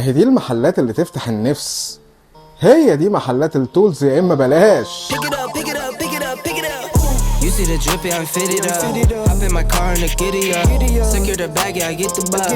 اهي دي المحلات اللي تفتح النفس، هي دي محلات ال tools يا اما بلاش. Pick it up, pick it up, pick it up, pick it up. You see the drip, yeah, I'm fitted up. Hop in my car and the giddy up. Secure the bag, yeah, I get the bus.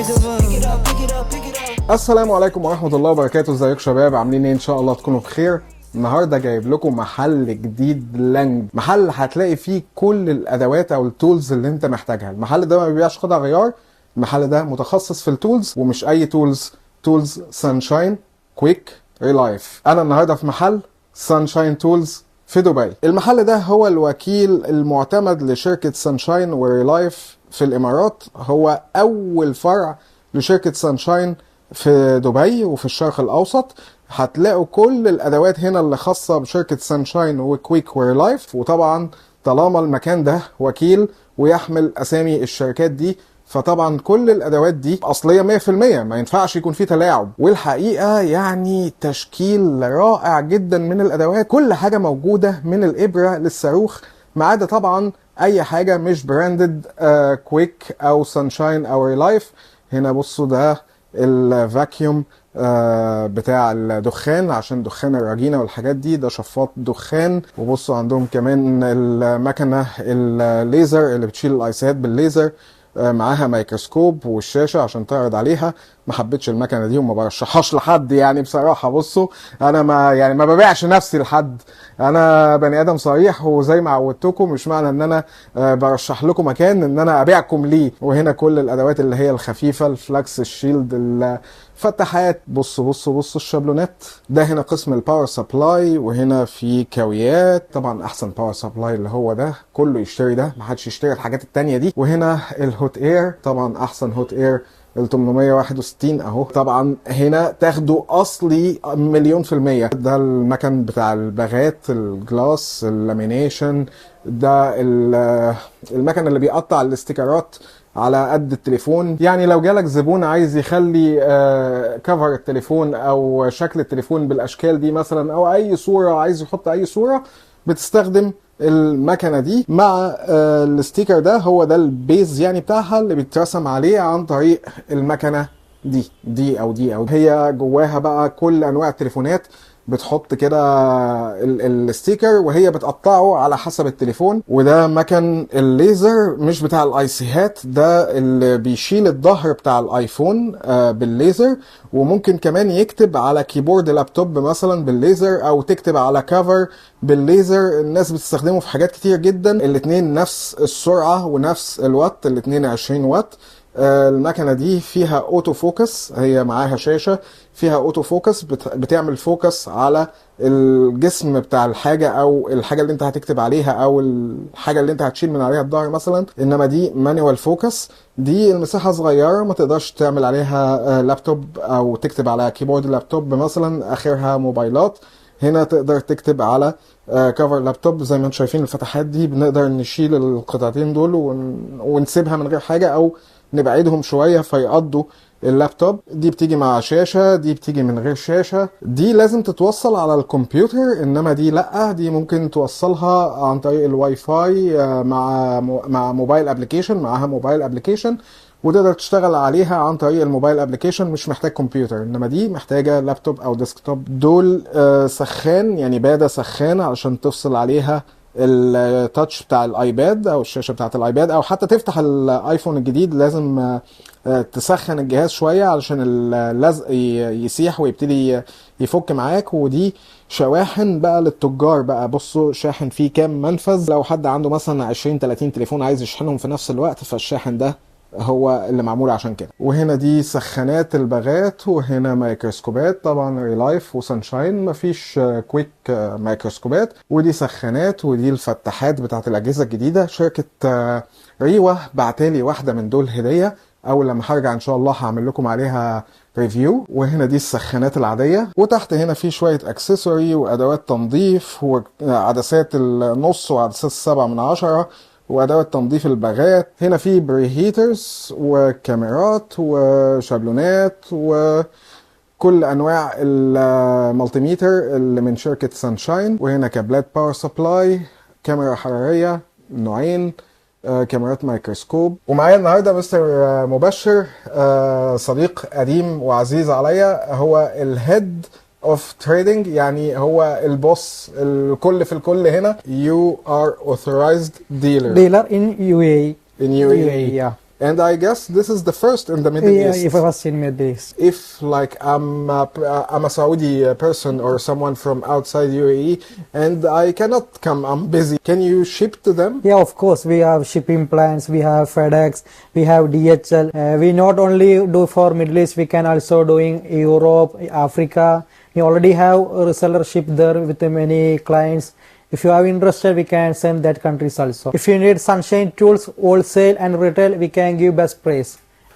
Pick it up, pick it up, pick it up. السلام عليكم ورحمة الله وبركاته، ازيكم شباب؟ عاملين ايه؟ ان شاء الله تكونوا بخير. النهارده جايب لكم محل جديد لانج، محل هتلاقي فيه كل الادوات او ال tools اللي انت محتاجها. المحل ده ما بيبيعش قطع غيار، المحل ده متخصص في ال tools، ومش اي tools، tools Sunshine، Quick، Relife. انا النهارده في محل Sunshine Tools في دبي. المحل ده هو الوكيل المعتمد لشركة Sunshine و Relife في الامارات، هو اول فرع لشركة Sunshine في دبي وفي الشرق الاوسط. هتلاقوا كل الادوات هنا اللي خاصة بشركة Sunshine و Quick و Relife. وطبعا طالما المكان ده وكيل ويحمل اسامي الشركات دي، فطبعا كل الادوات دي اصلية 100%، ما ينفعش يكون في تلاعب. والحقيقة يعني تشكيل رائع جدا من الادوات، كل حاجة موجودة من الابره للصاروخ، ما عدا طبعا اي حاجة مش branded Quick او Sunshine او Relife. هنا بصوا، ده ال vacuum بتاع الدخان عشان دخان الرجينة والحاجات دي، ده شفاط دخان. وبصوا عندهم كمان المكنة الليزر اللي بتشيل الايسات بالليزر، معاها ميكروسكوب والشاشة عشان تعرض عليها. ما حبيتش المكنة دي وما برشحهاش لحد يعني بصراحة. بصوا، انا ما يعني ما ببيعش نفسي لحد، انا بني ادم صريح وزي ما عودتكم، مش معنى ان انا برشح لكم مكان ان انا ابيعكم ليه. وهنا كل الادوات اللي هي الخفيفة، ال flux، ال shield، الفتحات. بصوا بصوا بصوا الشابلونات. ده هنا قسم ال power supply، وهنا في كاويات. طبعا احسن power supply اللي هو ده، كله يشتري ده، ما حدش يشتري الحاجات التانية دي. وهنا ال hot air، طبعا احسن hot air ال 861 اهو، طبعا هنا تاخده اصلي مليون في المية. ده المكن بتاع الباغات، ال glass، ال lamination. ده المكن اللي بيقطع الاستيكرات على قد التليفون، يعني لو جالك زبون عايز يخلي cover التليفون او شكل التليفون بالاشكال دي مثلا، او اي صورة، عايز يحط اي صورة، بتستخدم المكنه دي مع ال sticker ده، هو ده ال base يعني بتاعها اللي بيترسم عليه عن طريق المكنه دي، دي او دي او هي جواها بقى كل انواع التليفونات، بتحط كده ال sticker وهي بتقطعه على حسب التليفون. وده مكن الليزر، مش بتاع ال IC هات، ده اللي بيشيل الظهر بتاع ال iPhone بالليزر، وممكن كمان يكتب على keyboard laptop مثلا بالليزر، او تكتب على cover بالليزر. الناس بتستخدمه في حاجات كتير جدا. الاتنين نفس السرعة ونفس الوات، الاتنين 20 وات. المكنة دي فيها auto focus، هي معاها شاشة فيها auto focus، بتعمل focus على الجسم بتاع الحاجة او الحاجة اللي انت هتكتب عليها او الحاجة اللي انت هتشيل من عليها الظهر مثلا. انما دي manual focus، دي المساحة صغيرة، ما تقدرش تعمل عليها لابتوب او تكتب على keyboard laptop مثلا، اخرها موبايلات. هنا تقدر تكتب على cover laptop. زي ما انتم شايفين الفتحات دي، بنقدر نشيل القطعتين دول ونسيبها من غير حاجة او نبعدهم شوية فيقضوا اللابتوب. دي بتيجي مع شاشة، دي بتيجي من غير شاشة. دي لازم تتوصل على الكمبيوتر، انما دي لا، دي ممكن توصلها عن طريق الواي فاي مع mobile application، معاها mobile application وتقدر تشتغل عليها عن طريق ال mobile application، مش محتاج كمبيوتر. انما دي محتاجه لابتوب او desktop. دول سخان، يعني باده سخان علشان تفصل عليها ال touch بتاع ال iPad او الشاشة بتاعت ال iPad، او حتى تفتح ال iPhone الجديد، لازم تسخن الجهاز شوية علشان اللزق يسيح ويبتدي يفك معاك. ودي شواحن بقى للتجار بقى، بصوا شاحن فيه كام منفذ، لو حد عنده مثلا 20 30 تليفون عايز يشحنهم في نفس الوقت، فالشاحن ده هو اللي معمول عشان كده. وهنا دي سخانات الباغات، وهنا مايكروسكوبات طبعا Relife و Sunshine، مفيش Quick مايكروسكوبات. ودي سخانات، ودي الفتاحات بتاعت الأجهزة الجديدة. شركة ريوة بعتالي واحدة من دول هدية، أول لما هرجع إن شاء الله هعمل لكم عليها review. وهنا دي السخانات العادية، وتحت هنا في شوية accessory وأدوات تنظيف وعدسات النص وعدسات 7/10 وادوات تنظيف الباغات. هنا في preheaters وكاميرات وشابلونات وكل انواع ال multimeter اللي من شركة Sunshine. وهنا كابلات power supply، كاميرا حرارية نوعين، كاميرات مايكروسكوب. ومعايا النهارده مستر مبشر، صديق قديم وعزيز عليا، هو ال head of trading، يعني هو ال boss، الكل في الكل هنا. You are authorized dealer Dealer in UAE. in UAE. Yeah. And I guess this is the first in the Middle Yeah, East. if I was in Middle East. If like I'm a Saudi person or someone from outside UAE and I cannot come, I'm busy. Can you ship to them? Yeah, of course. We have shipping plans. We have FedEx. We have DHL. We not only do for Middle East, we can also doing Europe, Africa. We already have a resellership there with many clients. If you are interested, we can send that countries also. If you need Sunshine Tools, wholesale and retail, we can give best price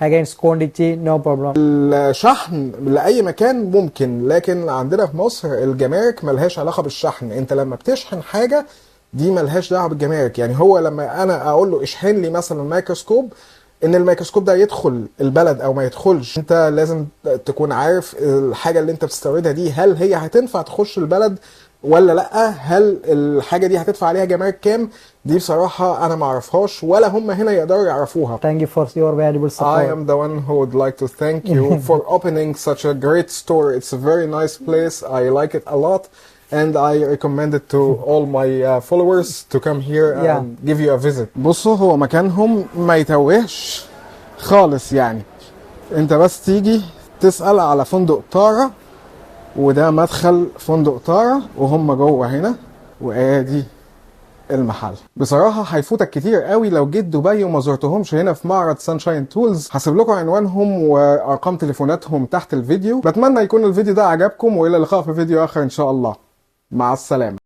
against quantity, no problem. الشحن لأي مكان ممكن، لكن عندنا في مصر الجمارك ملهاش علاقة بالشحن. انت لما بتشحن حاجة دي ملهاش دعوة بالجمارك. يعني هو لما انا اقول له اشحن لي مثلا مايكروسكوب، ان الميكروسكوب ده يدخل البلد او ما يدخلش، انت لازم تكون عارف الحاجة اللي انت بتستوردها دي هل هي هتنفع تخش البلد ولا لا، هل الحاجة دي هتدفع عليها جمارك كام. دي بصراحة انا ما اعرفهاش ولا هم هنا يقدروا يعرفوها. Thank you for your valuable support. I am the one who would like to thank you for opening such a great store. It's a very nice place. I like it a lot. And I recommend it to all my followers to come here and give you a visit. بصوا، هو مكانهم ما يتوهش خالص، يعني انت بس تيجي تسأل على فندق تارا، وده مدخل فندق تارا، وهم جوه هنا، وادي المحل. بصراحة هيفوتك كتير قوي لو جيت دبي وما زرتهمش هنا في معرض Sunshine Tools. هسيب لكم عنوانهم وارقام تليفوناتهم تحت الفيديو. بتمنى يكون الفيديو ده عجبكم، والى اللقاء في فيديو اخر ان شاء الله. مع السلامة.